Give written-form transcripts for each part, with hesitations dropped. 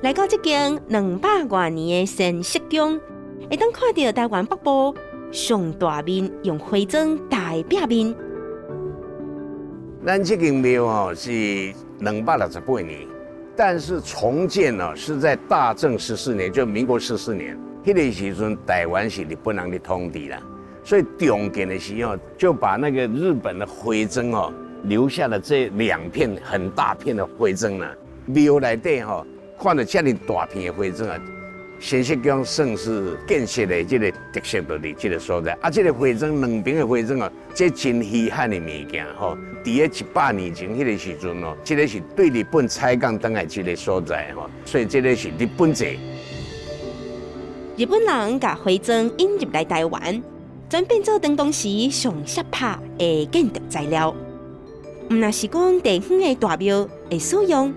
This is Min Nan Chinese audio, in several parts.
來到這間200外年的仙釋宮，會當看著臺灣北部上大面用花磚搭的壁面。咱這間廟吼是268年，但是重建呢是在大正十四年，就民國十四年，彼個時陣臺灣是日本人的統治啦，所以重建的時候就把那個日本的灰磚哦留下了這兩片很大片的灰磚啦。廟內底吼看著遮爾大片的花磚啊，仙釋宮算是建設的這個特色就佇這個所在。啊，這個花磚兩邊的花磚哦，這真稀罕的物件吼。佇咧100年前彼個時陣哦，這個是對日本採購轉來這個所在吼，所以這個是日本製。日本人共花磚引入來臺灣，轉變做當當時上適拍的建築材料。毋若是講地方的大廟會使用。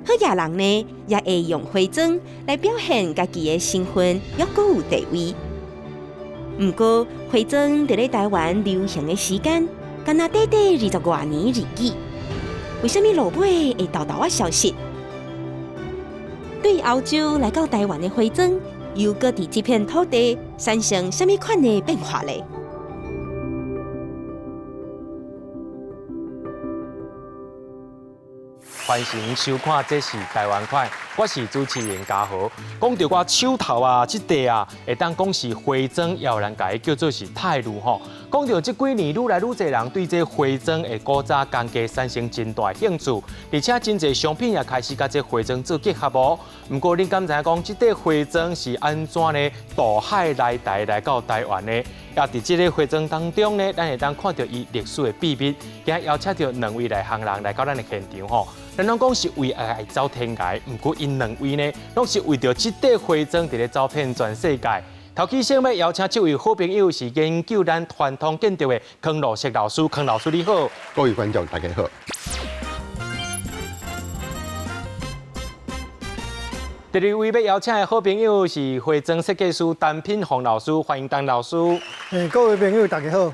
好額人呢，也會用花磚來表現家己的身份，猶閣有地位。毋過，花磚佇咧臺灣流行的時間，干焦短短20外年而已。為啥物落尾會沓沓仔消失？對歐洲來到臺灣的花磚，又閣佇這片土地產生啥物款的變化咧？歡迎收看，這是臺灣快，我是主持人嘉豪。講著我手頭啊，這塊啊，會當講是花磚，也有人共伊叫做是泰盧吼。講著這幾年，愈來愈濟人對這花磚的古早工藝產生真大興趣，而且真濟商品也開始佮這花磚做結合哦。毋過，恁敢知影講，這塊花磚是按怎呢？渡海來台來到臺灣的？也佇這个花磚當中呢，咱會當看著伊歷史的秘密。今日邀請著兩位內行人來到咱的現場吼。咱攏講是為愛走天涯，毋過𪜶兩位呢，攏是為著這塊花磚佇咧走遍全世界。頭起先欲邀請這位好朋友是研究咱傳統建築的康樂石老師，康老師你好。各位觀眾大家好。第二位欲邀請的好朋友是花磚設計師陳品鴻老師，歡迎陳老師。各位朋友大家好。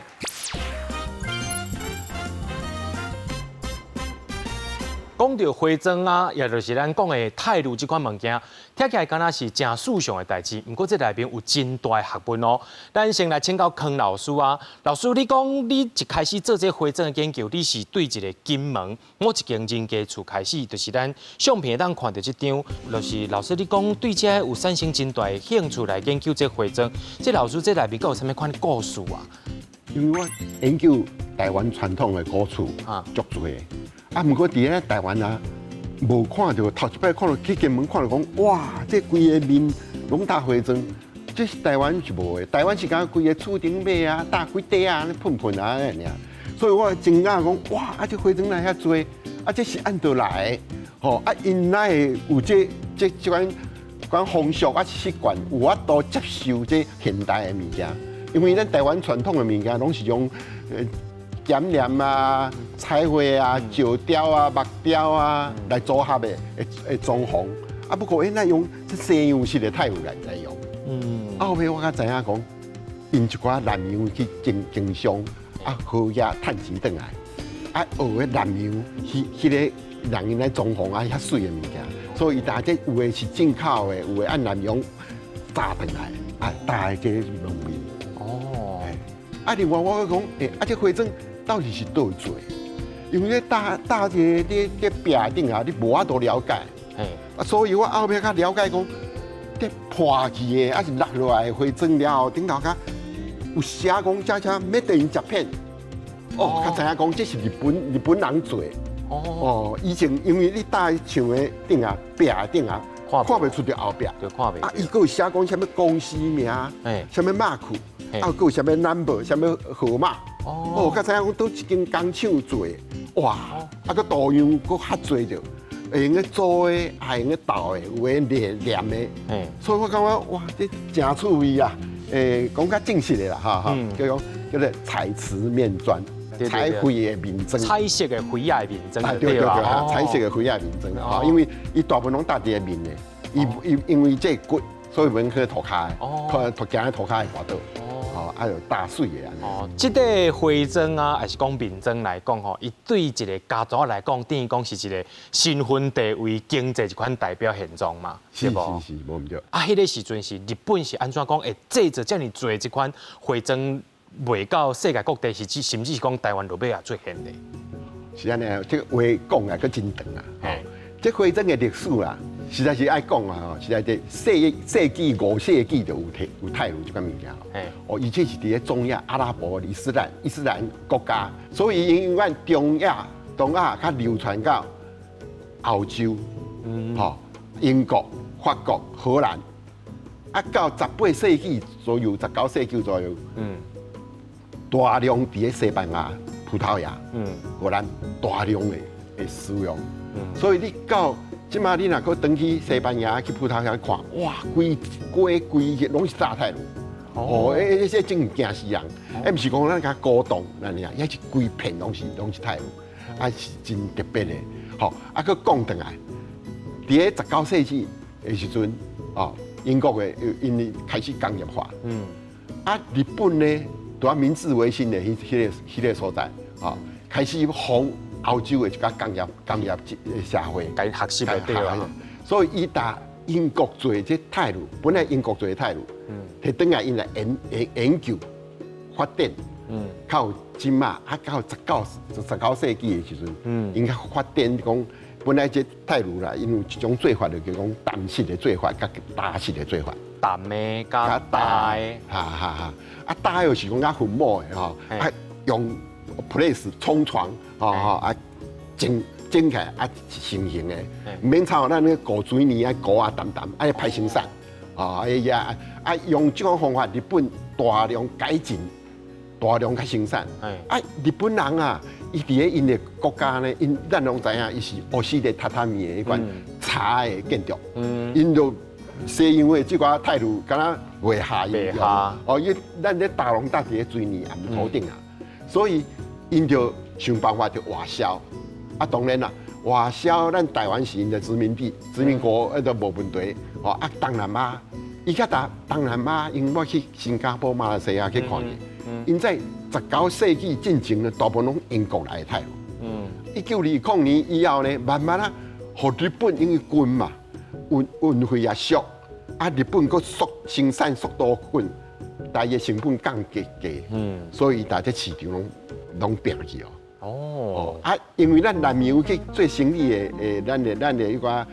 講著花磚啊，也就是咱講的泰盧這款物件，聽起來敢若是誠時尚的代誌，毋過這內面有真大的學問哦。咱先來請教康老師啊，老師，你講你一開始做這花磚的研究，你是對一个金門某一間人家厝開始，就是咱相片會當看著這張，就是老師你講對這有產生真大的興趣來研究這花磚，這老師這內面閣有啥物款的故事啊？因為我研究臺灣傳統的古厝啊，足濟。啊，毋過佇咧臺灣啊，無看著頭一擺看著去金門看著講，哇！這規个面攏搭花磚，這是臺灣是無的。臺灣是敢規个厝頂尾啊，搭幾塊啊，按呢噴噴啊按呢爾。所以我驚訝講，哇！啊，這花磚哪會遐濟？啊，這是按佗來的？吼！啊，𪜶哪會有這這這款款風俗啊習慣，有法度接受這現代的物件？因為咱臺灣傳統的物件攏是用點黏啊、彩繪啊、石雕啊、木雕啊來組合的，會裝潢。啊，不過𪜶愛用這西洋式的泰盧來來用。啊，後尾我才知影講，𪜶一寡南洋去經經商，啊，好額趁錢轉來，啊，學的南洋彼彼个人𪜶來裝潢啊，遐媠的物件，所以伊當這有的是進口的，有的按南洋紮轉來，啊，搭的這個門面。哦。啊，另外我閣講，欸，啊，這花磚到底是佗做？因為你搭搭這个你這壁頂啊，你無法度了解。啊，所以我後尾較了解講，這破去的，抑是落落來的花磚了後，頂頭較有寫講，這這 Made in Japan。哦，較知影講這是日本日本人做的。哦，以前因為你搭佇牆的頂啊，壁的頂啊，看袂出著後壁。就看袂。啊，伊閣有寫講啥物公司名，啥物 mark，啊，閣有啥物 number，啥物號碼。哦，才知影講佗一間工廠做的，哇！啊，閣圖樣閣較濟著，會用得組的，會用得鬥的，有的連連的。所以我感覺哇，這誠趣味啊！欸，講較正式的啦，哈哈，叫做叫做彩瓷面磚，彩繪的面磚，彩色的繪仔的面磚，對對對，彩色的繪仔面磚啊，因為伊大部分攏搭佇个面的，伊伊因為這個骨，所以袂去塗跤，塗塗行佇塗跤會跋倒。哦。吼，啊有大媠的按呢。哦，這個花妝啊，抑是講面妝來講吼，伊對一個家族來講，等於講是一個身份地位、經濟一款代表現象嘛，對無？是是，無毋對。啊，彼個時陣是日本是按怎講會製造遮爾濟這款花妝賣到世界各地，是指甚至是講台灣落尾也出現的。是按呢，這個話講啊，閣真長啊。吼，這花妝的歷史啊，實在是愛講啊，吼，實在這世紀5世紀就有提有太爐這款物件咯。哦，而且是佇咧中亞、阿拉伯、伊斯蘭國家，所以因為中亞、東亞較流傳到歐洲，吼，英國、法國、荷蘭，啊，到18世紀左右、19世紀左右，大量佇咧西班牙、葡萄牙、荷蘭大量的使用。所以你到這馬你若閣轉去西班牙、去葡萄牙看，哇，規街規攏是炸太爐。哦，欸，這真驚死人！欸，毋是講咱較古董，那爾，遐是規片攏是太爐，啊是真特別的。吼，啊，閣講轉來，佇咧19世紀的時陣，哦，英國的𪜶開始工業化，啊，日本呢，佇明治維新的彼個所在，哦，開始仿歐洲的一個工業社會，共學習的對啊。所以伊搭英國做這太爐，本來英國做的太爐，提轉來𪜶來研究發展，到這馬啊到19世紀的時陣，𪜶較發展講，本來這太爐啦，𪜶有一種做法就叫講淡式的做法，佮焦式的做法。淡的佮焦的，哈哈哈！啊，焦的就是講較粉末的吼，啊用 press 沖床，吼吼啊整整起來啊成型的，毋免抄咱那個糊水泥啊糊啊澹澹，啊歹生產，哦哎呀啊用這種方法，日本大量改進，大量較生產。啊，日本人啊，伊佇咧𪜶的國家呢，𪜶咱攏知影，伊是烏死的榻榻米的彼款柴的建築，𪜶就西洋的這寡太爐，敢若袂合𪜶哦，伊咱咧大龍搭佇咧水泥岩土頂啊，所以𪜶就想辦法就外銷。啊，當然啦，外銷咱台灣是𪜶的殖民地、殖民國，彼都無問題。哦，啊，東南亞，伊較達東南亞，因為我去新加坡、馬來西亞去看過，𪜶在19世紀進前呢，大部分攏英國來的太爐。1920年以後呢，慢慢啊，予日本因為近嘛，運費也俗，啊，日本閣速生產速度緊，但伊成本降低低，所以大這市場攏拚去哦。哦，啊，因為咱南洋去做生意的，咱的彼個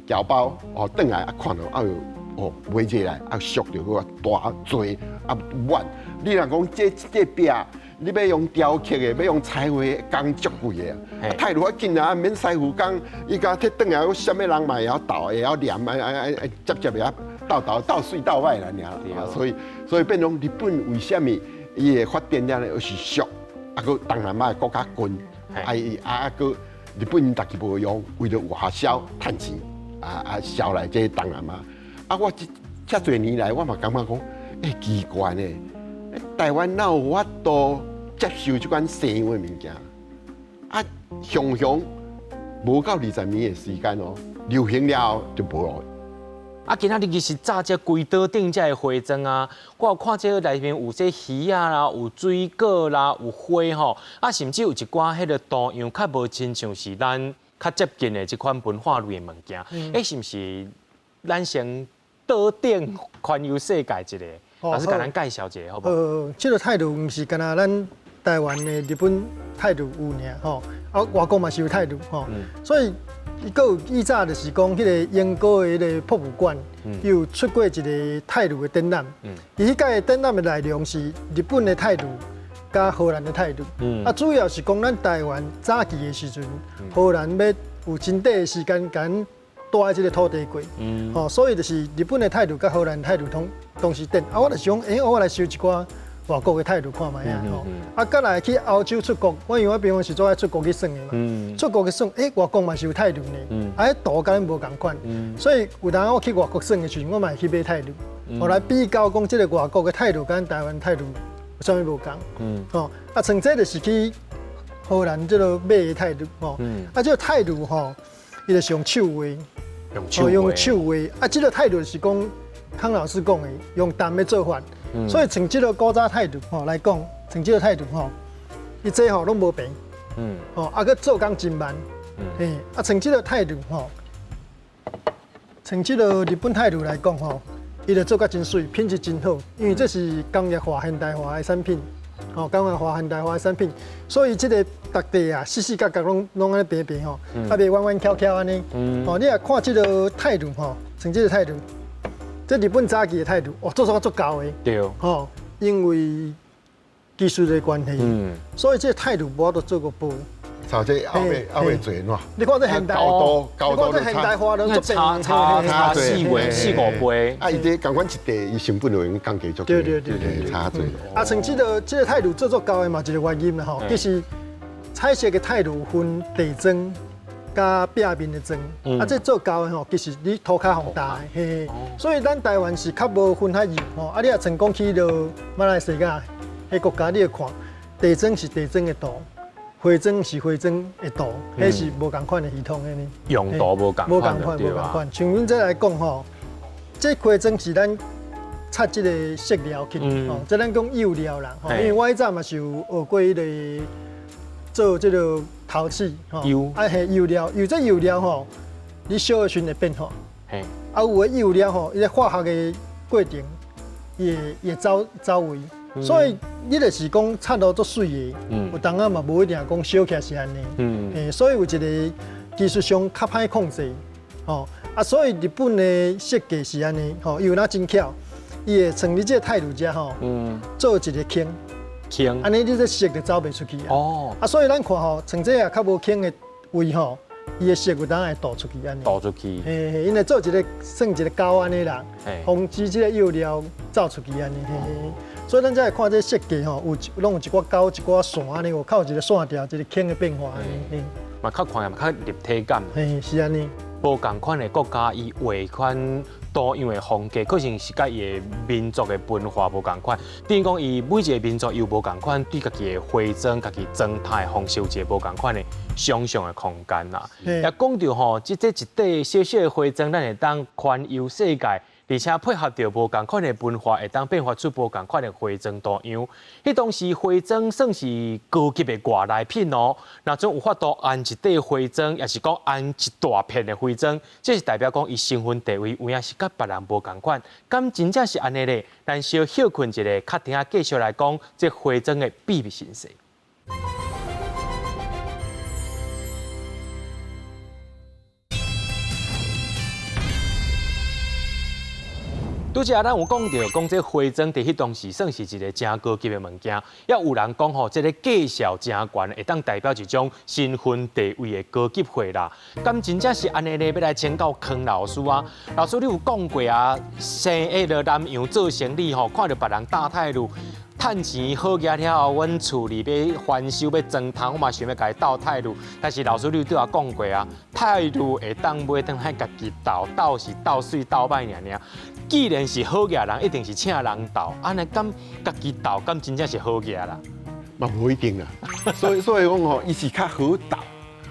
僑胞哦，轉來啊看到啊喲，哦買這來啊俗著好啊大濟啊滿。你若講這壁，你欲用雕刻的，欲用彩繪，工足貴的。啊，太爐較緊啊，免師傅工，伊共提轉來，啥物人嘛會曉鬥，會曉黏，啊啊啊啊，接接會曉鬥鬥鬥媠鬥歹啦爾。所以變成日本為啥物伊會發展了呢？是俗。啊，閣東南亞國家近，啊伊啊閣日本𪜶家己無用，為著外銷趁錢，啊啊銷來這東南亞。啊，我這遮濟年來，我嘛感覺講，欸奇怪呢，台灣哪有法度接受這款西洋的物件？啊，常常無夠20年的時間哦，流行了後就無咯。啊，今仔日其實紮這規桌頂這个花妝啊，我有看這個內面有這魚仔啦，有水果啦，有花吼，啊，甚至有一寡彼個圖樣，較無親像是咱較接近的這款文化類的物件。欸，是毋是咱先桌頂環遊世界一下，還是共咱介紹一下好無？這個太爐毋是干焦咱台灣的日本太爐有爾吼，啊，外國嘛是有太爐吼，所以。伊閣有以早就是講，彼個英國的彼個博物館，伊有出過一個太爐的展覽。伊彼屆展覽的內容是日本的太爐佮荷蘭的太爐。啊，主要是講咱台灣早期的時陣，荷蘭欲有真短的時間共咱帶這個土地過。吼，所以就是日本的太爐佮荷蘭太爐同同時展。啊，我就想，欸，我來收一寡外國的太爐看覓啊，吼！啊，閣來去歐洲出國，我因為我平常時足愛出國去耍的嘛，出國去耍，欸，外國嘛是有太爐呢，啊，彼圖佮咱無仝款，所以有當我去外國耍的時陣，我嘛會去買太爐，予來比較講這個外國的太爐佮台灣太爐有啥物無仝，吼，啊，像這就是去荷蘭這個買的太爐，吼，啊，這個太爐吼，伊就是用手畫，用手用手畫，啊，這個太爐是講康老師講的，用銅的做法。所以像這个古早態度吼來講，像這个態度吼，伊這吼攏無平，吼啊，閣做工真慢，嘿，啊，像這个態度吼，像這个日本態度來講吼，伊就做甲真媠，品質真好，因為這是工業化、現代化的產品，吼，工業化、現代化的產品，所以這个逐塊啊，四四角角攏攏按呢平平吼，啊，袂彎彎翹翹按呢，吼，你若看這个態度吼，像這个態度。這日本早期的態度，哦，做煞足厚的，對，吼，因為技術的關係，所以這個態度無法度做閣薄。差這後尾後尾做喏，你看這現代，高度高度這現代化都差差差四倍四五倍。啊，伊這仝款一塊，伊成本就用降低足。對對對對，差濟。啊，像這个這个態度做足厚的嘛，一个原因啦吼。其實彩色的態度分地磚。佮壁面的磚，啊，這做厚的吼，其實你塗跤予大的，嘿嘿。所以咱台灣是較無分遐幼吼，啊，你若像講去到馬來西亞彼國家，你會看地磚是地磚的圖，花磚是花磚的圖，彼是無仝款的系統的呢。用途無仝無仝款，無仝款。像阮這來講吼，這花磚是咱擦這个色料去，吼，這咱講釉料啦，吼，因為我以前嘛是有學過彼个做這个陶器，吼，啊，嘿，釉料，釉這釉料吼，你燒的時陣會變化，啊，有的釉料吼，伊個化學的過程，伊會會走走位，所以你就是講擦落足媠的，有當仔嘛無一定講燒起來是按呢，嘿，所以有一个技術上較歹控制，吼，啊，所以日本的設計是按呢，吼，伊有哪真巧，伊會從你這个態度遮吼，做一个坑。坑，按呢你這色就走袂出去啊。哦，啊，所以咱看吼，像這也較無坑的位吼，伊的色有當會倒出去按呢。倒出去。嘿嘿，因為做一个算一个溝按呢啦，防止這个釉料走出去按呢。嘿嘿，所以咱才會看這設計吼，有攏有一寡溝、一寡線按呢，有較有一个線條、一个坑的變化按呢。嘛較看嘛較立體感。嘿，是按呢。無仝款的國家，伊畫款多樣的風格，可能是佮伊的民族的文化無仝款。等於講，伊每一个民族又無仝款，對家己的化妝、家己妝態方式有一个無仝款的想象的空間啦。也講著吼，這這一塊小小的花磚，咱會當環遊世界。而且配合著無仝款的文化，會當變化出無仝款的花磚圖樣。彼當時花磚算是高級的外來品哦。若準有法度安一塊花磚，抑是講安一大片的花磚，這是代表講伊身份地位有影是佮別人無仝款。敢真正是按呢咧？咱小歇睏一下，較停仔繼續來講這花磚的秘密身世。拄才咱有講著，講這花磚佇彼當時算是一个誠高級的物件，也有人講吼，這个價數誠懸，會當代表一種身份地位的高級貨啦。敢真正是按呢咧？欲來請教康老師啊，老師你有講過啊？生彼个南洋做生意吼，看著別人搭太魯。趁錢好額了後，阮厝裡欲翻修欲裝窗，我嘛想欲共伊鬥太魯。但是老師你有對我講過啊，太魯會當買轉來家己鬥，鬥是鬥媠鬥歹爾爾。既然是好額人，一定是請人鬥，按呢敢家己鬥，敢真正是好額啦？嘛無一定啦。所以所以講吼，伊是較好鬥。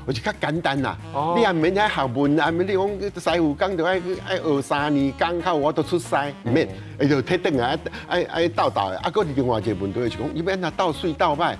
我是較簡單啦，你也毋免遐學問，也免你講師傅講著愛愛學三年工，較有法度出師，毋免，伊就提轉來愛愛鬥鬥的。啊，閣另外一個問題就是講，伊欲按怎鬥媠鬥歹，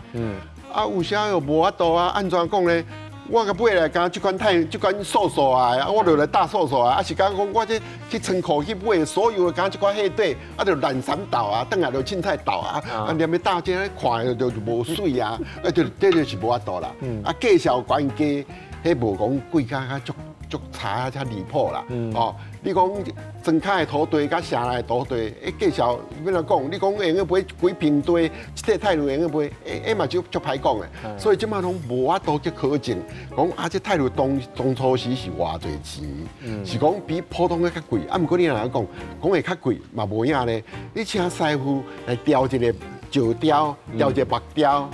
啊有時又無法度啊，按怎講咧？我共買來敢這款太這款素素啊，啊我就來搭素素啊，啊是講講我這去倉庫去買所有的敢這款貨底，啊就爛衫鬥啊，轉來就凊彩鬥啊，啊連欲鬥這看就就無媠啊，啊就這就是無法度啦。啊價數懸低，彼無講貴甲較足足差才離譜啦。哦，你講莊跤的土地佮城內的土地，彼價數欲按怎講？你講會用買幾坪地，一塊太魯會用買，彼嘛就足歹講的。所以這馬攏無法度去考證，講啊，這太魯當當初時是偌濟錢，是講比普通的較貴。啊，毋過你若講講會較貴嘛無影咧。你請師傅來雕一个石雕，雕一个木雕，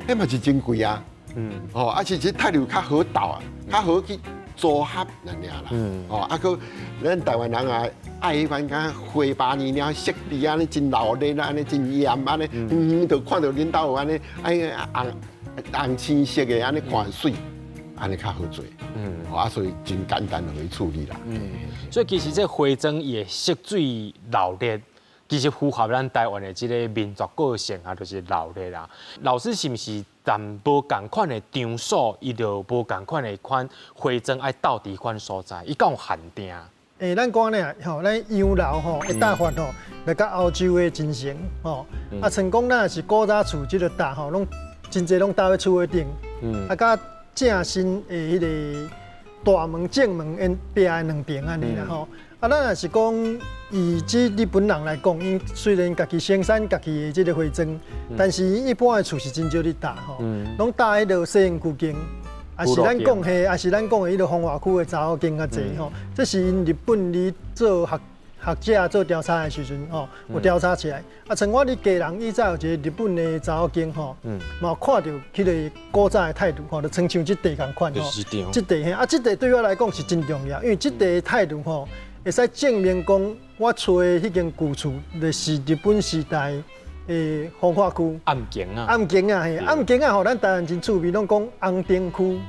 彼嘛是真貴啊。哦，啊是這太魯較好鬥啊，較好去組合爾爾啦，哦，啊，閣咱台灣人啊，愛彼款敢花巴呢爾色地按呢真鬧熱按呢真豔按呢，遠遠就看著恁兜有按呢，愛紅紅青色的按呢看媠，按呢較好做，啊，所以真簡單就可以處理啦。所以其實這花磚伊的色水鬧熱。其實符合咱台灣的這个民族個性啊，就是鬧熱啦。老師是毋是但無仝款的場所，伊就無仝款的款花磚愛鬥佇彼款所在，伊敢有限定？欸，咱講呢，吼，咱洋樓吼，會搭法吼，來佮歐洲的精神吼，啊，像講咱若是古早厝這个搭吼，攏真濟攏搭佇厝的頂，啊，佮正身的彼个大門正門𪜶壁的兩邊按呢啦吼。啊，咱若是講以這日本人來講，𪜶雖然家己生產家己的這个花磚，但是𪜶一般的厝是真少咧搭吼，攏搭彼个西園區間。啊是咱講嘿，啊是咱講的彼个風化區的查某間較濟吼，這是𪜶日本咧做學學者做調查的時陣吼，有調查起來。啊，像我佇基隆以早有一個日本的查某間吼，嘛有看著彼个古早的態度吼，就親像這塊仝款吼，這塊嘿，啊，這塊對我來講是真重要，因為這塊態度吼，會使證明講我厝的彼間舊厝就是日本時代的風化區。暗間啊，暗間啊，嘿，暗間啊，吼，咱台灣真趣味，攏講紅燈區。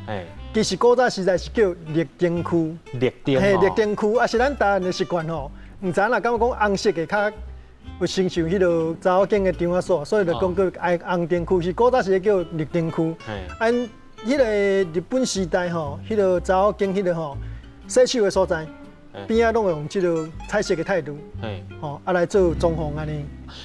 其實古早時代是叫綠燈區。綠燈。嘿，綠燈區，啊是咱台灣的習慣吼，毋知影啦，感覺講紅色的較有親像彼个查某間的場所，所以就講叫紅燈區，是古早時叫綠燈區。按彼个日本時代吼，彼个查某間彼个吼，洗手的所在，邊仔攏會用這个彩色的態度，吼啊來做裝潢按呢。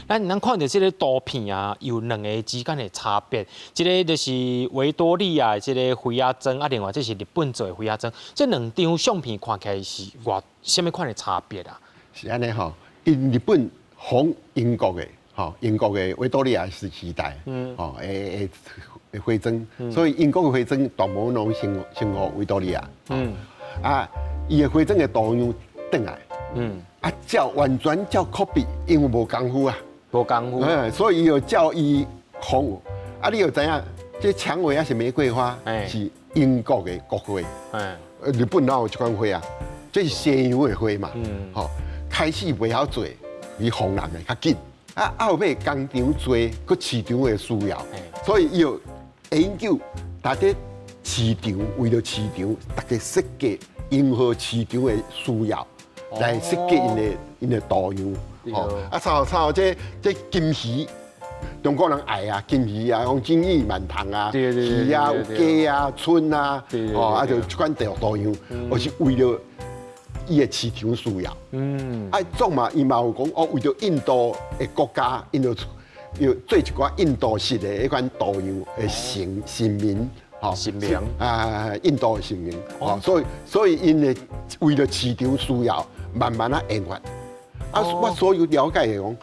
咱看著這个圖片啊，有兩个之間的差別，一个就是維多利亞的這个花仔磚，啊，另外這是日本做的花仔磚。這兩張相片看起來是偌啥物款的差別啊？是按呢吼，𪜶日本仿英國的吼，英國的維多利亞時代，吼，的花磚，所以英國的花磚大部分攏先先予維多利亞，啊，伊的花磚的圖樣轉來，啊，照完全照 copy，因為無功夫啊，無功夫，所以伊就照伊仿，啊，你又知影，這薔薇抑是玫瑰花，是英國的國花，日本哪有這款花啊？這是西洋的花嘛，吼，開始袂曉做，伊仿人的較緊，啊，後尾工廠做，閣市場的需要，所以伊就研究，大家市場為著市場，逐家設計迎合市場的需要，來設計𪜶的圖樣，吼，啊，參像這金魚，中國人愛啊，金魚啊，講金玉滿堂啊，魚啊，有雞啊、春啊，哦，啊，就這款圖樣，我是為著伊的市場需要。啊，總嘛，伊嘛有講哦，為著印度的國家，𪜶就要做一寡印度式的彼款圖樣的神神明，吼，神明啊，印度的神明，哦，所以𪜶的為著市場需要，慢慢仔研發。啊，我所有了解的講，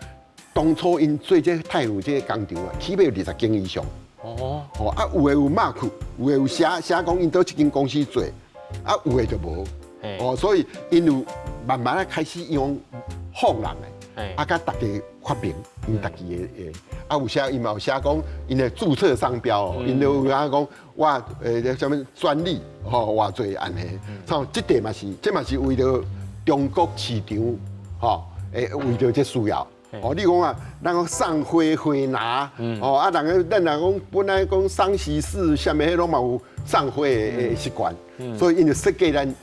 當初𪜶做這太魯這个工廠啊，起碼有20間以上。哦，啊，有的有 mark，有的有寫寫講𪜶佗一間公司做，啊，有的就無。哦，所以𪜶有慢慢仔開始用仿人的，啊，佮逐家發明𪜶家己的的，啊，有寫伊嘛有寫講𪜶的註冊商標，𪜶就有影講我啥物專利吼，偌濟按呢，像這塊嘛是，這嘛是為著中國市場，吼，為著這需要。哦，你講啊，咱講送花花籃，哦啊，人咱若講本來講喪喜事，啥物彼攏嘛有送花的習慣，所以𪜶就設計咱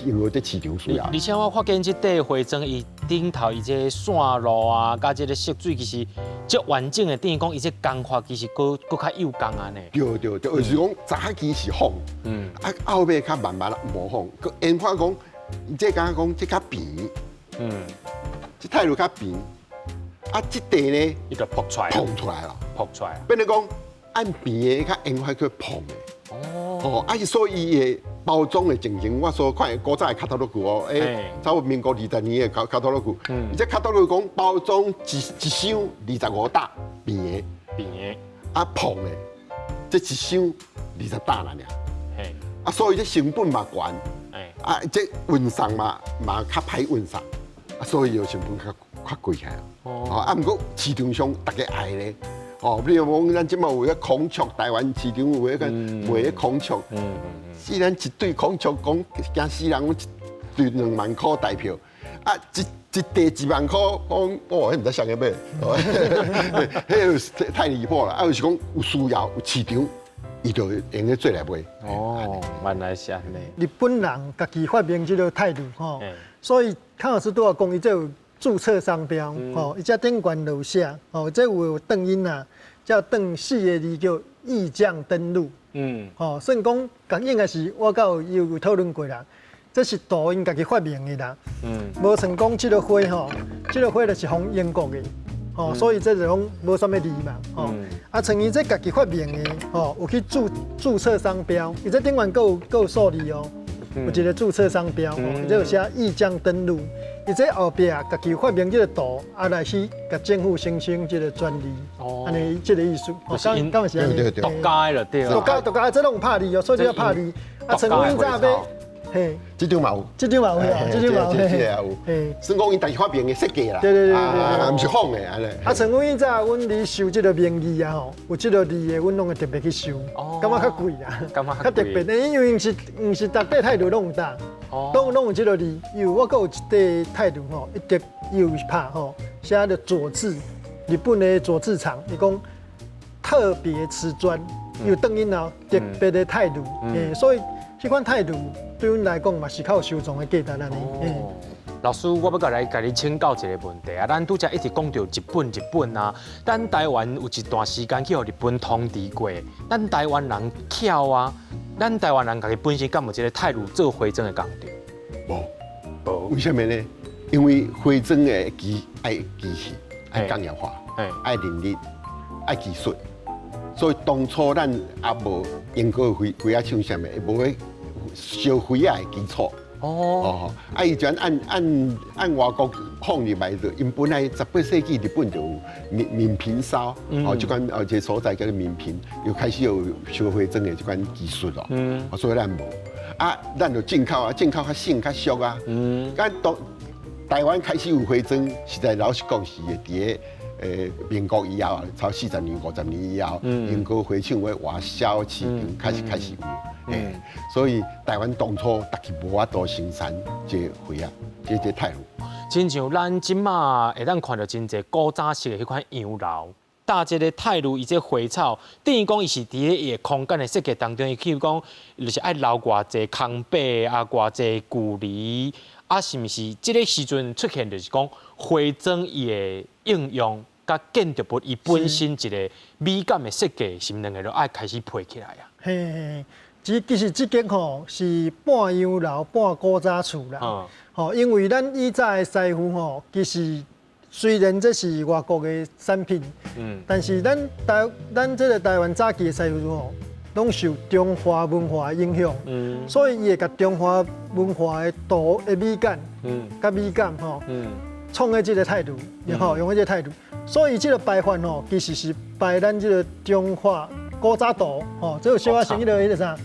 用這市場需要。而且我發現這塊花磚伊頂頭伊這線路啊，佮這个色水其實足完整的，等於講伊這工法其實閣閣較幼工按呢。對對對，就是講早期是仿，啊後尾較慢慢模仿，閣研發講，這敢若講這較平，這態度較平。啊，這塊呢，伊就膨出來，膨出來了，膨出來。變成講按平的較研發去膨的。哦，啊，所以伊的包裝的情形，我所看的古早的 catalogue 哦，差不多民國20年的 catalogue，伊這 catalogue 講包裝一一箱25打平的，平的，啊膨的，這一箱20打爾。啊，所以這成本嘛懸，啊，這運送嘛嘛較歹運送，啊，所以就成本較較貴起來。哦，啊，毋過市場上逐家愛咧，哦，比如講咱這馬有彼孔雀，台灣市場有彼個賣彼孔雀，死人一對孔雀講驚死人，一對2萬箍台票，啊，一一塊1萬箍，講哦，彼毋知啥個買，彼個太離譜啦！啊，就是講有需要有市場，伊就會用咧做來賣。哦，原來是按呢。日本人家己發明這个態度吼，所以康老師拄仔講，伊這有。註冊商標，吼，伊這頂懸就有寫，吼，這有轉音啊，叫轉四个字叫意匠登錄，吼，算講，應該是我佮有討論過啦，這是圖𪜶家己發明的啦，無像講這个花吼，這个花就是仿英國的，吼，所以這就講無啥物字嘛，吼，啊，像伊這家己發明的，吼，有去註冊商標，伊這頂懸閣有閣有數字哦，有一个註冊商標，吼，伊這有寫意匠登錄。伊這後壁家己發明這个圖，啊來去共政府申請這个專利，按呢這个意思。就是敢是按呢？獨家的對。獨家獨家，這攏有拍字哦，所以這要拍字。啊，像阮早買，嘿，這張嘛有，這張嘛有，這張嘛有，這個也有。嘿，算講𪜶家己發明的設計啦。對對對對，毋是仿的按呢。啊，像阮以早，阮咧收這个名字啊吼，有這个字的，阮攏會特別去收，感覺較貴啊，感覺較特別的，因為毋是毋是逐塊太魯攏有搭。攏攏有這个字，有我閣有一塊太魯吼，一直有拍吼，寫著佐治，日本的佐治廠，伊講特別瓷磚，有轉音哦，特別的太魯，所以這款太魯對阮來講嘛是較有收藏的價值按呢。老師，我欲閣來共你請教一个問題啊！咱拄才一直講著日本，日本啊，咱台灣有一段時間去予日本統治過，咱台灣人巧啊，咱台灣人家己本身敢有這个太魯做花磚的工廠？無，無，為啥物呢？因為花磚的機愛機器，愛工業化，愛人力，愛技術，所以當初咱也無英國的花花仔廠啥物，無彼燒花仔的基礎。哦，啊，伊就按按按外國放入來就，𪜶本來18世紀日本就有閩平燒，哦，這款哦，這个所在叫做閩平，又開始有燒花磚的這款技術咯。所以咱無，啊，咱就進口啊，進口較省較俗啊。咱當台灣開始有花磚，實在老實講是佇咧民國以後，超40年、50年以後，英國花廠的外銷市場開始有。所以台灣當初逐去無法度生產這花仔，這太魯。親像咱這馬會當看著真濟古早式的彼款洋樓，搭這个太魯伊這花草，等於講伊是佇咧伊的空間的設計當中，伊譬如講就是愛留偌濟空白啊，偌濟距離啊，是毋是這个時陣出現就是講花磚伊的應用，佮建築物伊本身一个美感的設計，是毋兩个都愛開始配起來啊？嘿嘿。其實這間吼是半洋樓半古早厝啦，吼，因為咱以早的師傅吼，其實雖然這是外國的產品，但是咱台咱這个台灣早期的師傅吼，攏受中華文化的影響，所以伊會共中華文化的圖的美感，佮美感吼，創的這个態度，吼，用這个態度，所以這个排法吼，其實是排咱這个中華古早圖，吼，這有小可像彼个彼个啥？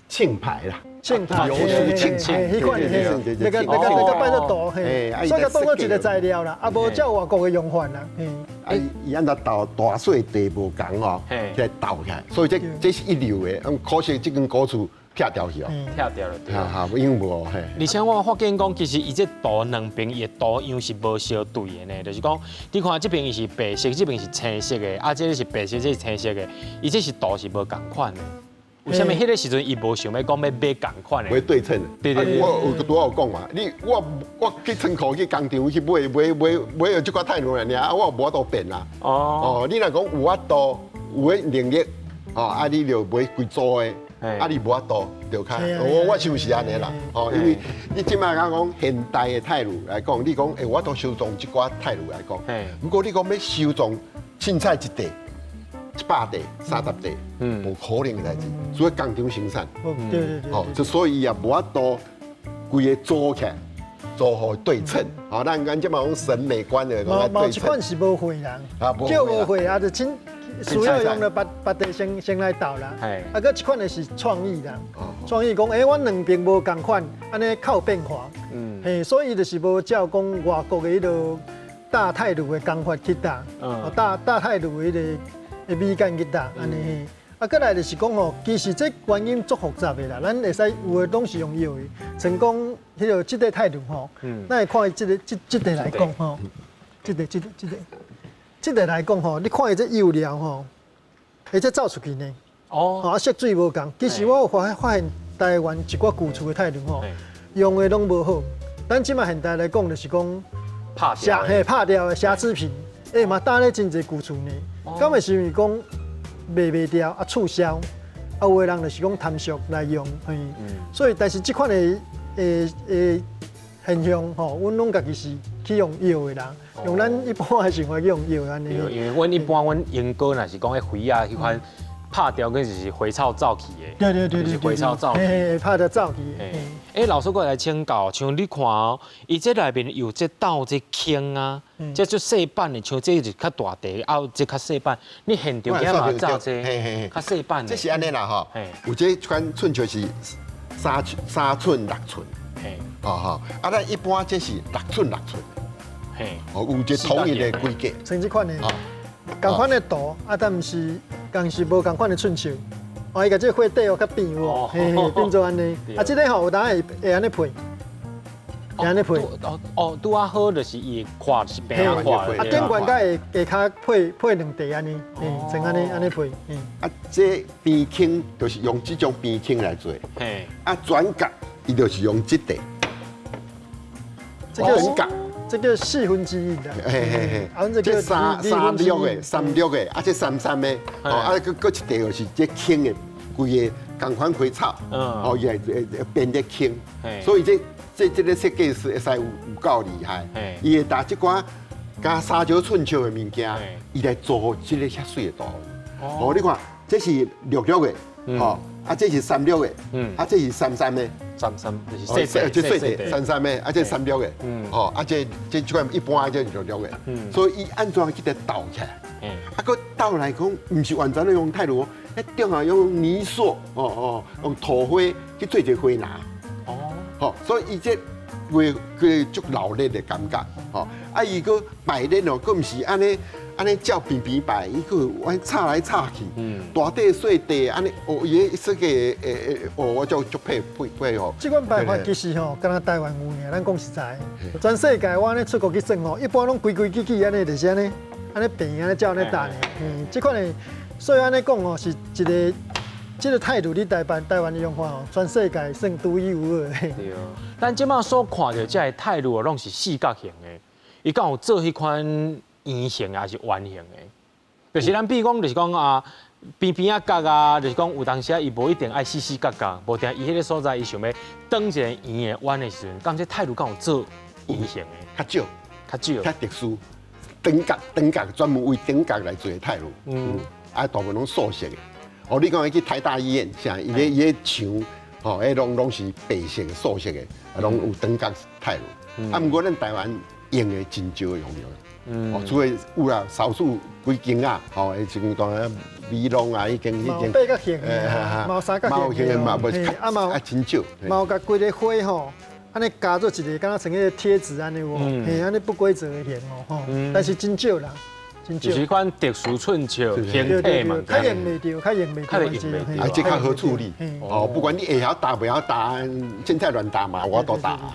慶牌啦，慶牌，流蘇慶慶，彼款嘿，那個擺做圖，嘿，所以當做一个材料啦，啊，無照外國的用法啦，嘿。啊，伊按怎鬥大細地無仝哦，起來鬥起來，所以這是一流的，可惜這間古厝拆掉去哦，拆掉了，對。哈，因為無嘿。而且我發現講，其實伊這圖兩邊伊的圖樣是無相對的呢，就是講，你看這邊伊是白色，這邊是青色的，啊，這个是白色，這是青色的，伊這是圖是無仝款的。為啥物彼个時陣伊無想欲講欲買仝款的？買對稱。對對對。我有拄仔有講嘛，你我我去倉庫去工廠去買買買買著這寡太魯爾啊，我無法度變啦。哦。你若講有法度有彼能力，哦，啊你就買規組的，啊你無法度就較。我想是按呢啦。哦，因為你這擺講現代的太魯來講，你講欸，我都收藏這寡太魯來講。毋過你講欲收藏凊彩一塊。100塊、30塊，無可能的代誌，除非工廠生產。對對對。哦，就所以伊也無法度規个組起來，組予對稱。哦，咱咱這馬講審美觀的，講對稱。某一款是無畫啦，叫無畫啊，就請需要用著別別地先先來鬥啦。啊，閣一款的是創意啦，創意講，欸，阮兩邊無仝款，按呢較有變化。嘿，所以就是無照講外國的彼个搭太魯的工法去搭，搭搭太魯的彼个。的美感去搭按呢嘿，啊，閣來就是講吼，其實這原因足複雜的啦，咱會使有的攏是用藥的，像講彼个這塊態度吼，咱會看伊這个這這塊來講吼，這個這個這個這個來講吼，你看伊這釉料吼，會這走出去呢，哦，啊色水無仝，其實我有發發現台灣一寡舊厝的態度吼，用的攏無好，咱這馬現代來講就是講。拍瑕嘿拍掉的瑕疵品，欸嘛搭咧真濟舊厝呢。敢會是因為講賣袂掉啊，促銷，啊有的人就是講貪俗來用，嘿。所以但是這款的誒現象吼，阮攏家己是去用藥的啦，用咱一般的生活去用藥按呢。因為阮一般阮鸚哥若是講彼花仔彼款拍掉，跟就是花草走去的，對對對對，就是花草走去，嘿，拍掉走去。欸，老師閣來請教，像你看哦，伊這內面有這鬥這坑啊，這足細版的，像這是較大塊，啊，這較細版。你現場今嘛走這較細版的。這是按呢啦吼，有這款寸尺是3寸6寸，哦吼，啊，咱一般這是6寸6寸，哦，有一個統一的規格。像這款的，仝款的圖，啊，但毋是，仝是無仝款的寸尺。哦，伊共這個花底哦較扁有無？嘿嘿，變做按呢。啊，這個吼有當會會按呢配，會按呢配。哦哦，拄仔好就是伊寬是平仔寬。啊，頂懸才會下跤配配兩塊按呢，嘿，成按呢按呢配。啊，這邊框就是用這種邊框來做。嘿。啊，轉角伊就是用這塊。這叫角，這叫1/4啦。嘿嘿嘿。啊，這叫三三六的，三六的，啊，這三三的，哦，啊，閣閣一塊就是這框的。規个仝款花草，哦，伊會會變得輕，所以這這這个設計師會使有有夠厲害，伊會搭這寡加三石寸尺的物件，伊來做這个遐媠的圖。哦，你看，這是六六的，吼，啊，這是三六的，啊，這是三三的，三三就是細這細的，三三的，啊，這三六的，吼，啊，這這這款一般這六六的，所以伊按怎去共鬥起來？啊，閣鬥來講，毋是完全的用太魯。中啊用泥塑，哦哦，用土花去做一个花籃，哦，吼，所以伊這畫佢足鬧熱的感覺，吼，啊伊閣擺列哦，閣毋是按呢按呢照平平擺，伊閣按呢插來插去，大塊細塊按呢，哦，伊个設計會哦，我就足佩佩佩服。這款擺法其實吼，敢若台灣有爾，咱講實在，全世界我按呢出國去耍吼，一般攏規規矩矩按呢，就是按呢按呢平按呢照按呢搭爾，這款的。所以按呢講哦，是一个這个態度，佇台灣台灣的用法哦，全世界算獨一無二。對，咱這馬所看著這个太魯攏是四角形的，伊敢有做彼款圓形抑是圓形的？就是咱比如講，就是講啊，邊邊仔角啊，就是講有當時啊，伊無一定愛四四角角，無定伊彼个所在，伊想欲轉一個圓的彎的時陣，敢這太魯敢有做圓形的？較少，較少，較特殊，轉角轉角專門為轉角來做的太魯。啊，大部分攏素色的。哦，你講伊去台大醫院，啥伊咧伊个牆，吼，彼攏攏是白色的素色的，啊，攏有轉角太魯。啊，毋過咱台灣用的真少用著。哦，除非有啦，少數幾間啊，吼，彼像當美濃啊，彼間彼間。八角形的，嘛有三角形的，嘛無，啊嘛啊真少。嘛有共規个花吼，按呢加做一个，敢若像彼个貼紙按呢有無？嘿，按呢不規則的形哦，吼，但是真少啦。就是款特殊寸尺形體嘛，較用袂著，較用袂著，啊，這較好處理。哦，不管你會曉搭袂曉搭，凊彩亂搭嘛，我都搭。啊，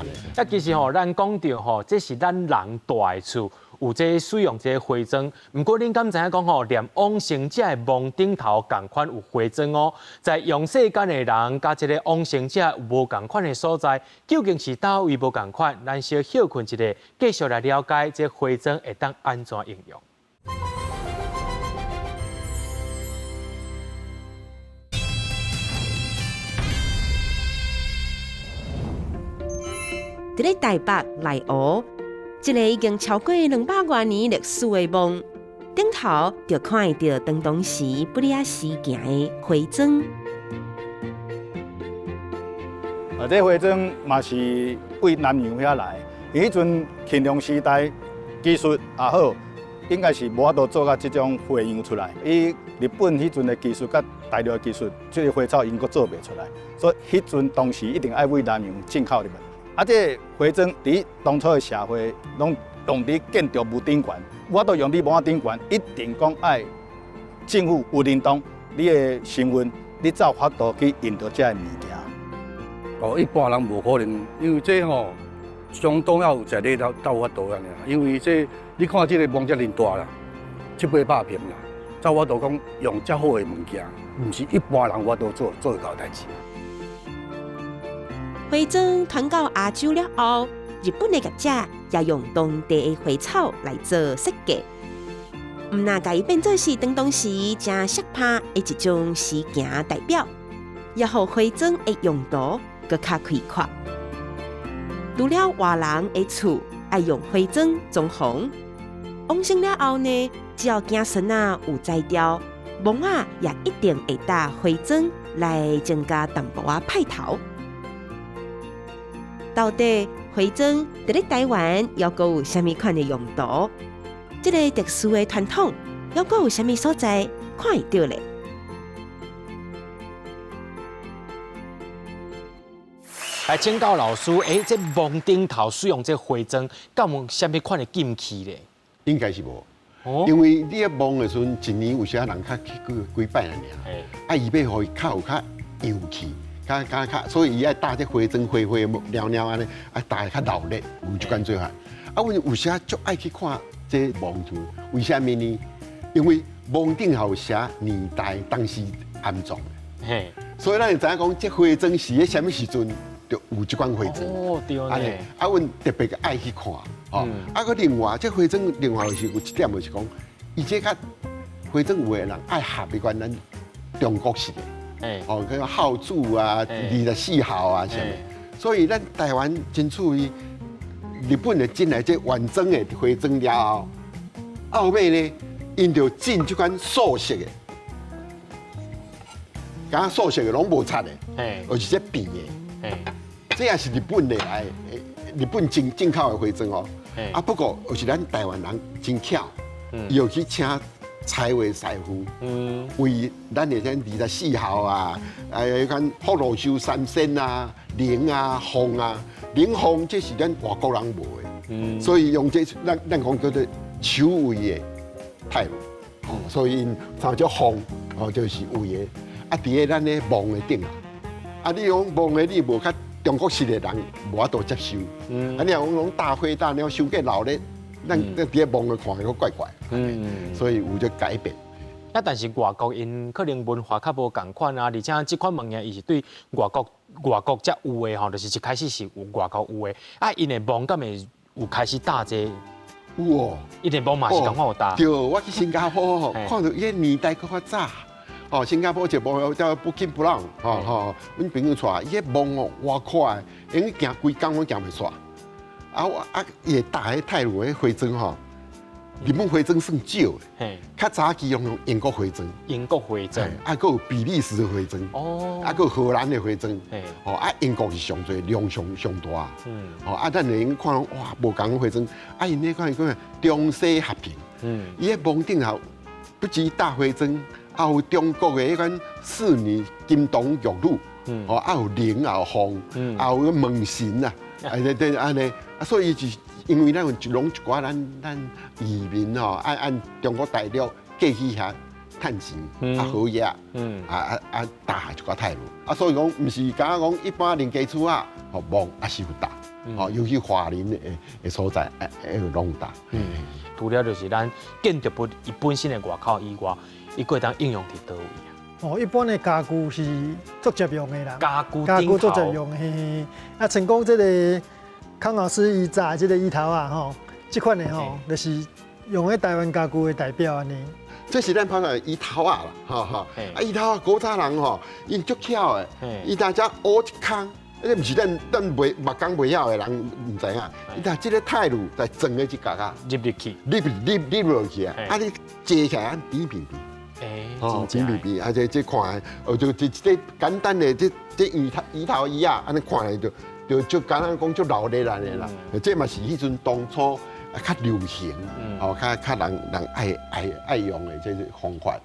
其實吼，咱講著吼，這是咱人住的厝，有這使用這個花磚。毋過恁敢知影講吼，連往生者的墓頂頭仝款有花磚哦。在陽世間的人，佮這个往生者有無仝款的所在，究竟是佗位無仝款？咱小歇睏一下，繼續來了解這花磚會當按怎應用。佇咧台北內湖，一个已經超過200外年歷史的墓，頂頭就看會著當當時不離仔時行的花磚。啊，這花磚嘛是對南洋遐來，伊彼陣乾隆時代技術也好，應該是無法度做到這種花樣出來。伊日本彼陣的技術佮大陸的技術，這个花草𪜶閣做袂出來，所以彼陣當時一定愛對南洋進口入來。啊，這个花磚佇當初的社會，攏用佇建築物頂懸，我都用佇墓仔頂懸，一定講愛政府有認同你的身份，你才有法度去用著這个物件。哦，一般人無可能，因為這吼相當要有財力才有法度按呢。因為這你看這个墓遮爾大啦，七八百坪啦，才有法度講用遮好的物件，毋是一般人有法度做做會到的代誌。花磚傳到亞洲了後，日本的業者也用當地的花草來做設計。毋若共伊變做是當當時誠適拍的一種時行代表，也予花磚的用途閣較開闊。除了外人的厝愛用花磚裝潢，往生了後呢，只要子孫仔有才調，墓仔也一定會搭花磚來增加淡薄仔派頭。到底花磚佇咧台灣猶閣有啥物款的用途？這个特殊的傳統，猶閣有啥物所在看會著咧？來請教老師，欸，這墓頂頭使用這花磚，敢有啥物款的禁忌咧？應該是無，因為你咧墓的時陣，一年有時仔人較去幾幾擺爾，啊，伊欲予伊較有較洋氣，較較較，所以伊愛搭這花磚花花裊裊按呢，啊，搭會較熱鬧，有這款做法。啊，阮有時仔足愛去看。這墓厝為啥物呢？因為墓頂頭寫年代當時安葬的，嘿，所以咱會知影講，這花磚是咧啥物時陣就有這款花磚。哦，對呢。啊，阮特別愛去看，吼。啊，閣另外，這花磚另外是有一點就是講，伊這較花磚有的人愛合彼款咱中國式的，哦，叫孝子啊，24孝啊，啥物。所以咱台灣真趣味。日本就進來這原裝的花磚了後，後尾呢，𪜶就進這款素色的，敢素色的攏無漆的，而是這扁的，這也是日本的來，日本進進口的花磚哦。啊，不過就是咱台灣人真巧，伊又去請彩畫師傅，為咱的這24孝啊，啊，彼款福祿壽三仙啊、龍啊、鳳啊。龍鳳這是咱外國人無的，所以用這咱咱講叫做手畫的太魯，所以𪜶三隻鳳哦就是畫的。啊，佇咧咱咧墓的頂啊，啊，你講墓的你無較中國式的人無法度接受，啊，你若講攏大花大鳥傷過鬧熱，咱佇咧墓的看閣怪怪，所以有這改變。啊，但是外國𪜶可能文化較無仝款啊，而且這款物件伊是對外國外國才有的吼，就是一開始是有外國有的。啊，𪜶的墓敢會有開始搭這個？有哦，𪜶的墓嘛是仝款有搭。對，我去新加坡吼，看著伊个年代閣較早。哦，新加坡一個墓叫 Bukit Brown，吼吼，阮朋友帶，伊个墓哦，偌闊，因為行規工攏行袂煞。啊，我啊，伊會搭彼太魯彼花磚吼。日本花磚算少的，較早期攏用英國花磚。英國花磚，啊，閣有比利時的花磚，啊，閣有荷蘭的花磚，哦，啊，英國是上濟量上上大，哦，啊，咱會用看哇，無仝花磚，啊，𪜶彼款講中西合璧，伊彼墓頂頭不止搭花磚，啊有中國的彼款仕女金童玉女，哦，啊有龍啊有鳳，啊有門神啊，啊對對按呢，啊所以就是。因為咱有攏一寡咱咱移民吼，按按中國大陸過去遐趁錢，啊好額，啊啊啊搭一寡太魯，啊所以講毋是敢若講一般人家厝仔，吼墓也是有搭，吼尤其華人的的所在，會會攏有搭。除了就是咱建築物伊本身的外口以外，伊閣會當應用佇佗位啊？哦，一般的家具是足捷用的啦，家具家具足捷用的，嘿嘿。啊，像講這个。康老師伊紮這个椅頭仔吼，這款的吼，就是用咧台灣家具的代表按呢。這是咱拍的椅頭仔啦，吼吼。啊，椅頭仔古早人吼，𪜶足巧的，伊大家挖一空，這毋是咱咱袂木工袂曉的人毋知影。伊若這个太魯在裝的這角仔入入去，入入入落去啊！啊，你坐起來按扁扁扁，哦，扁扁扁，啊，這這看，哦，就這這簡單的這這椅頭椅頭椅仔，按呢看來就。就就敢若講足鬧熱來的啦，這嘛是彼陣當初較流行，哦，較較人人愛愛愛用的這個方法。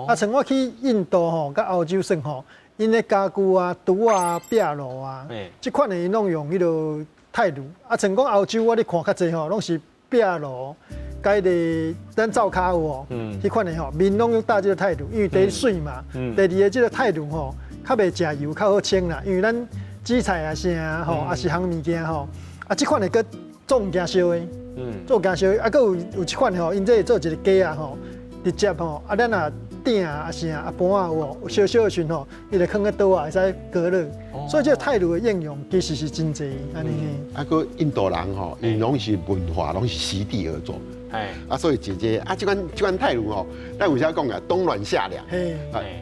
啊，像我去印度吼，佮歐洲耍吼，𪜶的家具啊、櫥啊、壁爐啊，這款的𪜶攏用彼个太魯。啊，像講歐洲我咧看較濟吼，攏是壁爐，佮彼个咱灶跤有無？彼款的吼，面攏用搭這个太魯，因為第一媠嘛，第二个這个太魯吼，較袂食油，較好清啦，因為咱。紫菜啊啥吼，啊是烘物件吼，啊這款的閣做物件燒的，做物件燒的，啊閣有有一款吼，𪜶這會做一个架仔吼，直接吼，啊，咱若鼎啊啥啊盤仔有哦，有燒燒的時陣吼，伊就囥咧桌仔會使隔熱。所以這個太爐的應用其實是真濟按呢。啊，閣印度人吼，𪜶攏是文化攏是席地而坐。啊，所以姐姐啊，這款太爐吼，咱有啥講啊？冬暖夏涼。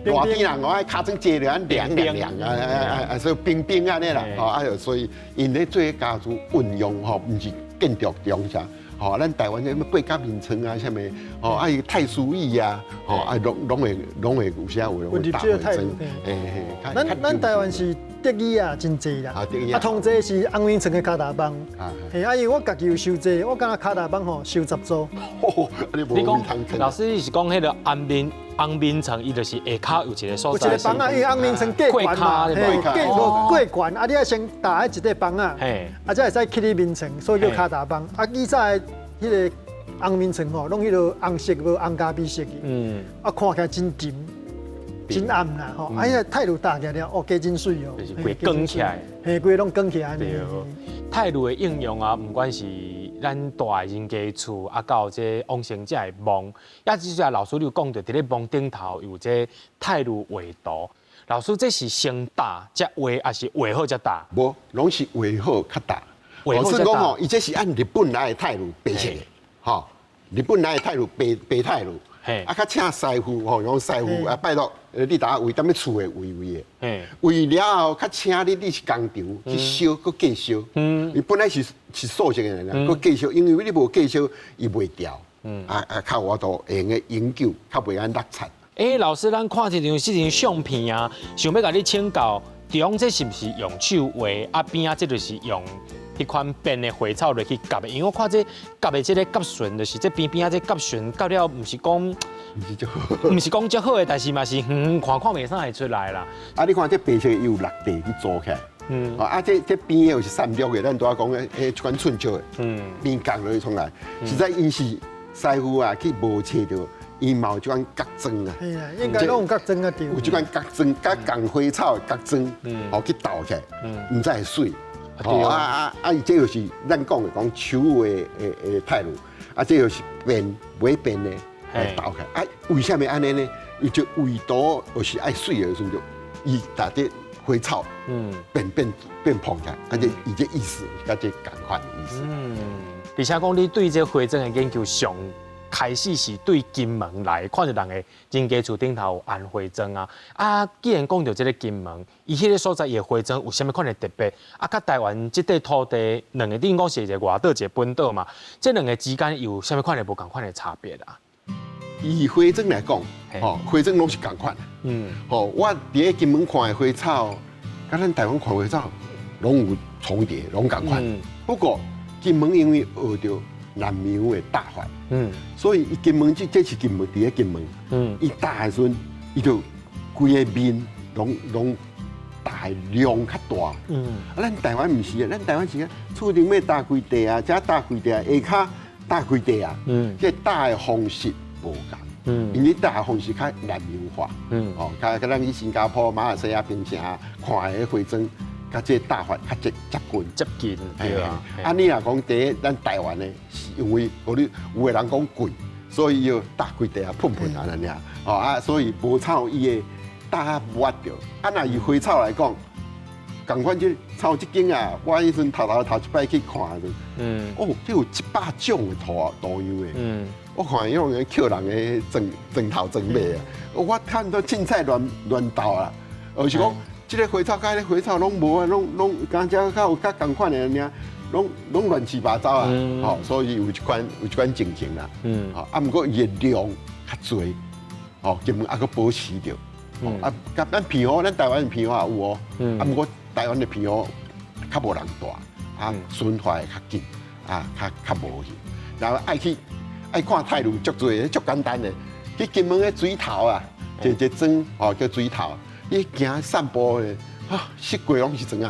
熱天人吼愛尻川坐著按涼涼涼啊啊啊！所以冰冰按呢啦，吼啊，所以𪜶咧做家具運用吼，毋是建築中啥。吼，咱台灣這啥八角眠床啊，啥物，吼，啊，伊太師椅啊，吼，啊，攏會有啥有會搭花磚，嘿嘿。咱台灣是竹椅仔真濟啦，啊，通濟是紅眠床的跤踏枋，嘿，啊，因為我家己有收這，我敢若跤踏枋吼收10組。你講老師，你是講彼個紅眠床，伊就是下跤有一個所在。有一個枋仔，因為紅眠床過懸嘛，過過懸，啊，你愛先踏彼一塊枋仔，啊，才會使起你眠床，所以叫跤踏枋。啊，以早的彼個紅眠床吼，攏彼個紅色無紅咖啡色的，啊，看起來真沉、真暗啦吼。啊，彼個太爐搭起來了，哦，加真媠哦，就是規光起來，嘿，規攏光起來。對，太爐的應用啊，毋管是咱大的人家厝，啊，到這往生者的墓，也就是老師你有講著，佇咧墓頂頭有這太爐畫圖。老師，這是先搭才畫，抑是畫好才搭？無，攏是畫好較搭。老實講吼，伊這是按日本來的太爐白色的，吼，日本來的太爐白白太爐，啊，較請師傅吼，用師傅啊，拜託，你逐下畫踮咧厝的畫畫的，畫了後較請你，你是工廠去燒，閣繼燒，伊本來是素色的，閣繼燒，因為你無繼燒，伊袂掉，啊啊，較有法度會用得永久，較袂按落漆。欸，老師，咱看這張相片啊，想欲共你請教，中這是毋是用手畫？啊邊仔這就是用彼款變的花草落去夾的，因為我看這夾的這个夾順，就是這邊邊仔這夾順夾了，毋是講足好的，但是嘛是遠遠看看袂啥會出來啦。啊，你看這白色有落地去做起來，啊，這邊的又是散落的，咱拄仔講的，彼款寸尺的，邊角落去創來，實在𪜶是師傅啊去無揣著，伊嘛有這款角磚啊，應該攏有角磚啊，對。有這款角磚，佮仝花草的角磚，哦去鬥起來，毋知會媠。哦啊啊啊！伊這就是咱講的講手畫的的太爐，啊，這就是變買變的來鬥起來。啊，為啥物按呢呢？伊就畫圖就是愛媠的時陣，就伊逐這花草，變變變膨起來，啊，這伊這意思，佮這仝款的意思。嗯，而且講你對這花磚的研究上開始是對金門來，看著人的人家厝頂頭有安花磚啊。啊，既然講著這个金門，伊彼個所在伊的花磚有啥物款的特別？啊，佮台灣這塊土地兩个，頂講是一个外島一个本島嘛，這兩个之間有啥物款的無仝款的差別啊？以花磚來講，吼，花磚攏是仝款。吼，我佇咧金門看的花草，佮咱台灣看花草，攏有重疊，攏仝款。不過金門因為學著南洋的搭法，所以伊金門這這是金門佇咧金門，伊搭的時陣，伊就規个面攏攏搭的量較大，啊，咱台灣毋是啊，咱台灣是啊，厝頂尾搭幾塊啊，遮搭幾塊啊，下跤搭幾塊啊，這搭的方式無仝，因為搭的方式較南洋化，哦，較較咱去新加坡、馬來西亞、檳城看的花磚。佮這搭法較接接近，接近對啊。啊，你若講佇咱台灣的，是因為有你有的人講貴，所以要搭幾塊啊，噴噴啊，按呢哦啊，所以無草伊會搭無法著。啊，若以花草來講，仝款這草這間啊，我彼陣頭頭頭一擺去看的時陣，哦，這有100種的圖圖樣的，我看彼種抾人的磚磚頭磚尾啊，我看都凊彩亂亂鬥啊，而是講。這个花草佮彼个花草攏無啊，攏攏敢遮較有較仝款的爾，攏攏亂七八糟啊！吼，所以有這款情形啦。吼，啊，毋過伊的量較濟，吼，根本猶閣保持著。啊，佮咱澎湖，咱台灣的澎湖也有哦。啊，毋過台灣的澎湖較無人蹛，啊，損壞較緊，啊，較較無去。然後愛去愛看太爐足濟，足簡單的，去金門的水頭啊，一個磚吼叫水頭。你行散步的，哈，四界攏是磚仔，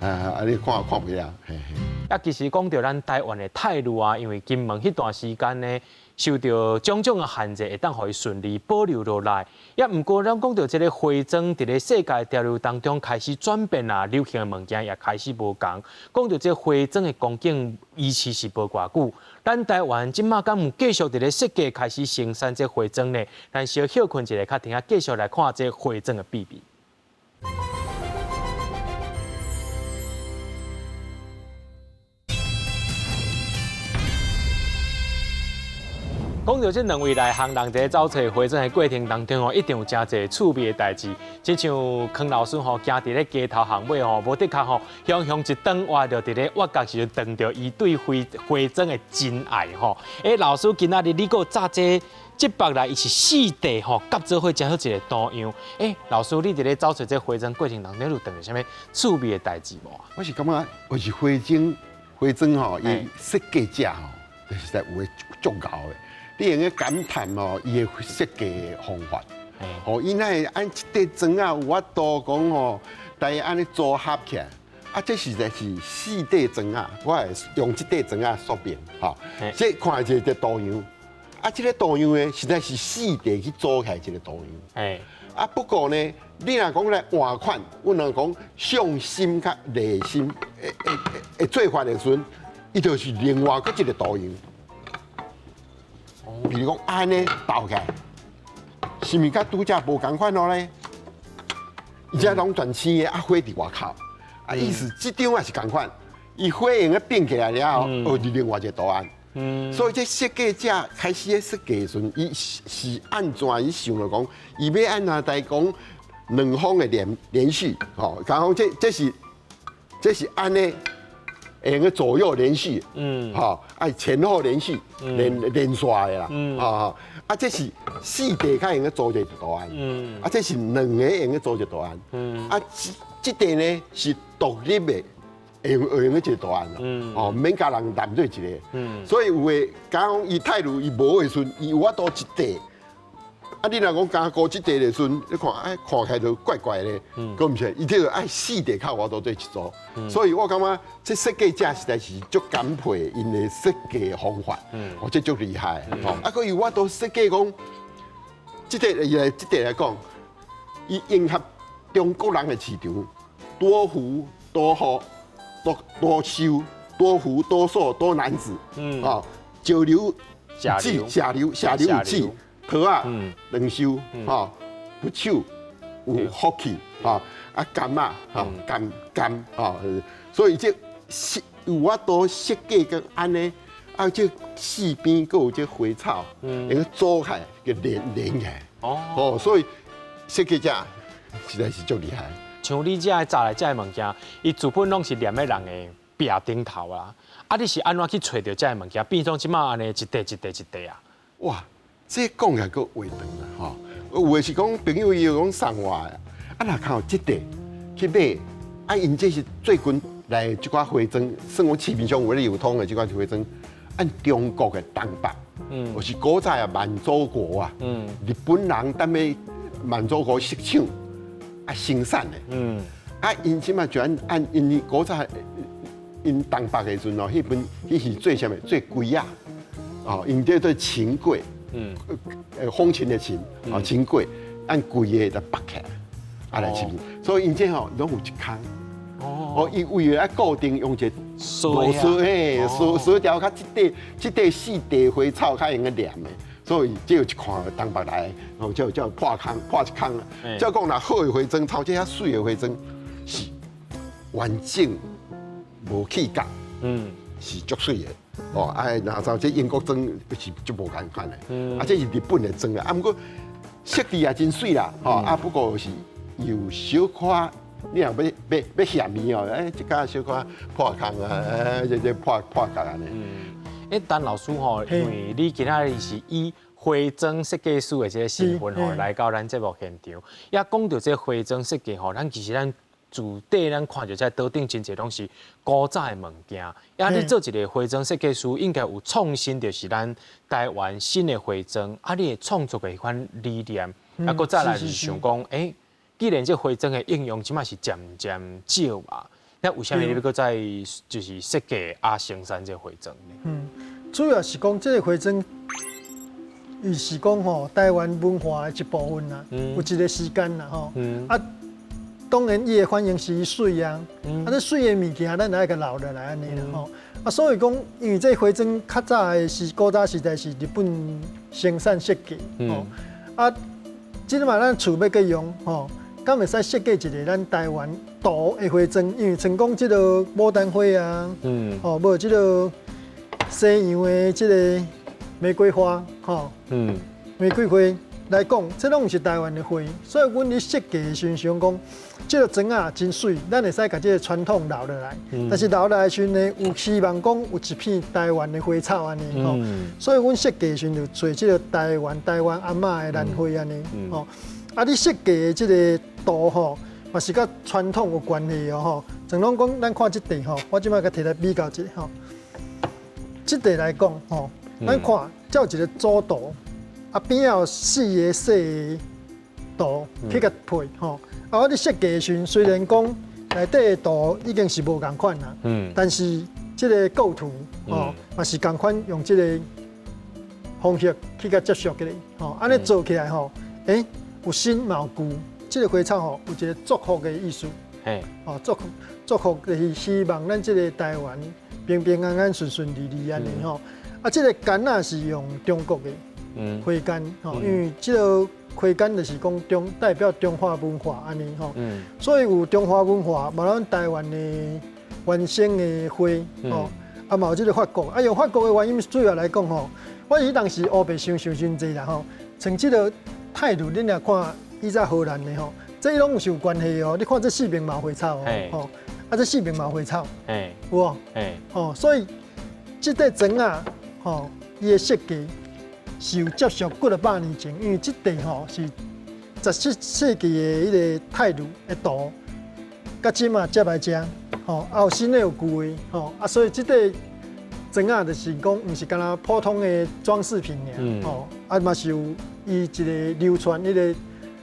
啊，你看看袂了。嘿嘿。啊，其實講著咱台灣的太魯啊，因為金門彼段時間呢，受著種種的限制，會當予伊順利保留落來。也毋過，咱講著這个花磚佇咧世界潮流當中開始轉變啊，流行的物件也開始無仝。講著這花磚的光景，維持是無偌久。咱台灣這馬敢有繼續佇咧設計開始生產這花磚呢？咱小歇睏一下，較停仔繼續來看這花磚的秘密。講著這兩位內行人佇咧走揣花磚的過程當中吼，一定有誠濟趣味的代誌。親像康老師吼，行佇咧街頭巷尾吼，無的確吼，雄雄一轉彎就佇咧挖角時陣，撞著伊對花花磚的真愛吼。欸，老師今仔日你閣紮這這幅來，伊是四塊吼，夾做伙成好一个圖樣。欸，老師你佇咧走揣這花磚過程當中，你有撞著啥物趣味的代誌無？我是感覺，我是花磚花磚吼，伊設計者吼，就是在有的足𠢕的。你會用感嘆哦，伊的設計方法，吼，伊哪會按一塊磚仔有法度講吼，大家按呢組合起來，啊，這實在是四塊磚仔，我會用這塊磚仔說明，吼，這看一個圖樣，啊，這個圖樣呢，實在是四塊去組起來一個圖樣，啊，不過呢，你若講來換款，阮若講上心佮內心的做法的時陣，伊就是另外閣一個圖樣。比如講按呢鬥起來，是毋是佮拄才無仝款囉咧？伊這攏全青的，啊花佇外口，啊意思這張也是仝款，伊花用咧變起來了後，哦是另外一個圖案。所以這設計者開始咧設計的時陣，伊是按怎伊想著講，伊欲按怎來講兩方的連連續，吼，講講這這是這是按呢。會用个左右連續，吼，愛前後連續，連連續的啦，吼，啊，這是四塊較會用個組一個圖案，啊，這是兩个用個組一個圖案，啊，這這塊呢是獨立的，會用會用個一個圖案，哦，免共人攬做一个，所以有的講伊太魯伊無的時陣，伊有法度一塊。啊！你若講加固這塊的時陣，你看哎，看起來就怪怪的，閣毋是？伊這個愛四塊較有法度做一組，所以我感覺這設計者實在是足感佩𪜶的設計方法，哦，這足厲害。啊，閣有法度設計講，這塊伊來這塊來講，伊迎合中國人的市場，多福多福多多壽多福多壽多男子，哦，石榴子，石榴石榴子。桃仔長壽，吼不朽有福氣，吼啊柑仔，吼柑柑，吼，所以這設有法度設計閣按呢，啊這四邊閣有這花草，會用組起來，閣連連起來，哦，所以設計者實在是足厲害。像你這个紮來這个物件，伊自本攏是黏佇人的壁頂頭啊，啊你是按怎去揣著這个物件，變做這馬按呢一塊一塊一塊啊？哇！這講起來閣話長啦，吼！有的是講朋友伊有講送我的，啊若看有這塊去買，啊𪜶這是最近來這寡花磚，算講市面上有咧流通的這寡花磚，按中國的東北，或是古早的滿洲國啊，日本人踮咧滿洲國設廠啊生產的，啊𪜶這馬就按按𪜶古早𪜶東北的時陣哦，彼陣彼是做啥物？做櫃仔，哦，𪜶這做琴櫃。風琴的琴，哦，琴櫃按規个來縛起來，啊來琴，所以𪜶這吼攏有一空。哦，伊為了愛固定用一个螺絲，嘿，鎖鎖條較這塊這塊四塊花草較會用得黏的，所以這有一塊東北來，哦，才有才有破空破一空。照講若好的花磚，頭這遐媠的花磚是完整無去角，是足媠的。哦，啊，若照這英國磚是足無仝款的，啊，這是日本的磚啊，啊，毋過設計也真媠啦，吼，啊，不過是有小可，你若欲欲欲嫌伊哦，欸，這寡小可破空啊，欸，這這破破角按呢。欸，陳老師吼，因為你今仔日是以花磚設計師的這个身份吼來到咱節目現場，也講著這花磚設計吼，咱其實咱。自底咱看著這桌頂真濟攏是古早的物件，啊，你做一个花磚設計師，應該有創新，就是咱台灣新的花磚，啊，你的創作的彼款理念，啊，閣再來就是想講，欸，既然這花磚的應用這馬是漸漸少啊，那為啥物你欲閣再就是設計阿星山這個花莊呢？嗯，主要是講這個花莊，伊是講吼台灣文化的一部分啦，有一個時間啦吼。啊，當然伊的反應是伊媠啊，啊，這媠的物件咱愛共留落來按呢啦吼。啊，所以講，因為這花莊較早的是古早時代是日本生產設計，吼。啊，這擺咱厝欲閣用吼，敢會使設計一個咱台灣圖的花莊？因為像講這個牡丹花啊，吼，無這個西洋的這個玫瑰花，吼，玫瑰花來講，這攏是台灣的花，所以阮佇設計的時陣想講，這個莊仔真媠，咱會使共這個傳統留落來。但是留落來的時陣呢，有希望講有一片台灣的花草按呢，吼。所以阮設計的時陣就做這個台灣阿嬤的蘭花按呢，吼。啊，你設計的這個圖吼，嘛是佮傳統有關係哦，吼。像攏講，咱看這塊吼，我這擺共提來比較一下吼。這塊來講吼，咱看這有一個主圖，啊邊仔有四個細的圖去共配吼。啊，我佇設計的時陣，雖然講內底的圖已經是無仝款啦，但是這個構圖吼嘛是仝款，用這個方式去共接觸起來，吼，按呢做起來吼，欸，有新嘛有舊，這個花草吼有一個祝福的意思，哦，祝福就是希望咱這個台灣平平安安、順順利利按呢吼。啊，這個柑仔是用中國的花柑吼，因為這個花柑就是講中代表中華文化按呢吼，所以有中華文化，嘛咱台灣的原生的花吼，啊嘛有這個法國，啊用法國的原因主要來講吼，我彼當時烏白想想真濟啦吼，像這個態度，恁若看以前荷蘭的吼，這攏是有關係哦。你看這四邊嘛有花草哦，吼，啊這四邊嘛有花草，有無？吼，所以這塊磚仔吼，伊的設計是有接觸幾若百年前，因為這塊吼是17世紀的彼個泰魯的圖，佮這馬接來遮，吼，啊有新的有舊的，吼，啊所以這塊磚仔就是講，毋是干焦普通的裝飾品爾，吼，啊嘛是有伊一個流傳、彼個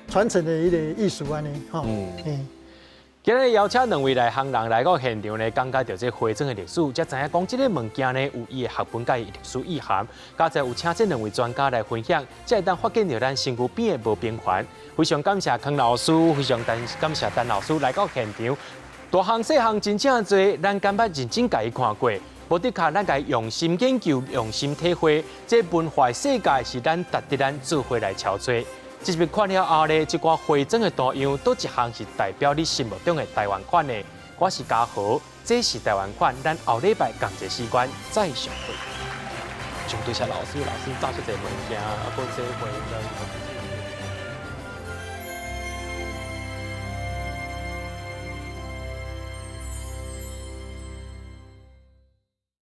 傳承的彼個意思按呢，吼。今日邀請兩位內行人來到現場呢，講解著這花莊的歷史，才知影講這个物件呢有伊的學問佮伊歷史意涵。加在有請這兩位專家來分享，才會當發現著咱身軀邊的無平凡。非常感謝康老師，非常感謝陳老師來到現場。大項細項真正濟，咱敢捌認真共伊看過？無的確，咱共用心研究、用心體會，這文化世界是咱值得咱做伙來撨揣。這集看了後呢，這寡花莊的圖樣，佗一項是代表你心目中的台灣款的？我是嘉豪，這是台灣款。咱後禮拜仝一个時間再相會。上對謝老師，老師炸出這個物件，啊，閣這花莊。